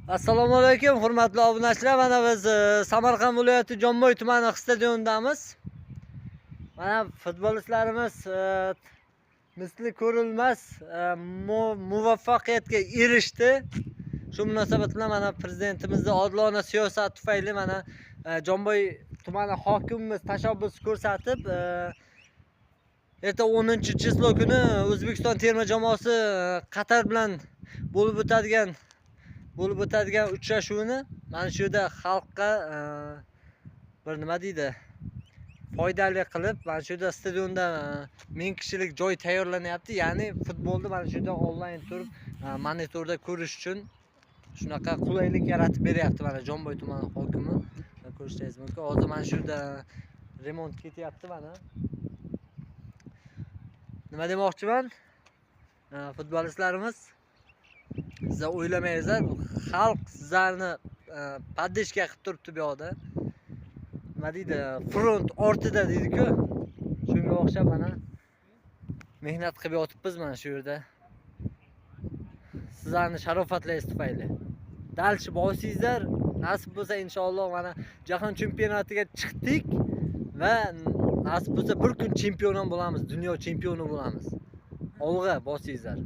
Assalomu alaykum, hurmatli obunachilar. Mana biz Samarqand viloyati Jomboy tumani stadionidamiz. Mana futbolistlarimiz misli ko'rilmas muvaffaqiyatga erishdi. Shu munosabat bilan mana prezidentimizning odilona siyosati tufayli mana Jomboy tumani hokimimiz tashabbus ko'rsatib, erta 10 число kuni O'zbekiston terma jamoasi Qatar bilan bo'lib o'tadigan uchrashuvni mana shu yerda xalqqa bir, nima deydi, foydali qilib, mana shu yerda stadionda 1000 kishilik joy tayyorlanyapti. Ya'ni futbolni mana shu yerda onlayn turib, monitorda ko'rish uchun shunaqa qulaylik yaratib beryapti mana Jomboy tumani hokimi. Ko'rishingiz mumkin, hozir mana shu yerda remont ketyapti. Mana nima demoqchiman, futbolistlarimiz, sizlar o'ylamaysizlar, xalq sizlarni поддержка qilib turibdi bu yoqda. Nima deydi, front ortida deydi-ku, shunga o'xshab mana mehnat qilib yotibmiz mana shu yerda sizlarni sharofatlaringiz tufayli. Дальше borsangizlar, nasib bo'lsa, inshaalloh, mana jahon chempionatiga chiqdik va nasib bo'lsa, bir kun chempion ham bo'lamiz, dunyo chempioni bo'lamiz. Olg'a bosingizlar.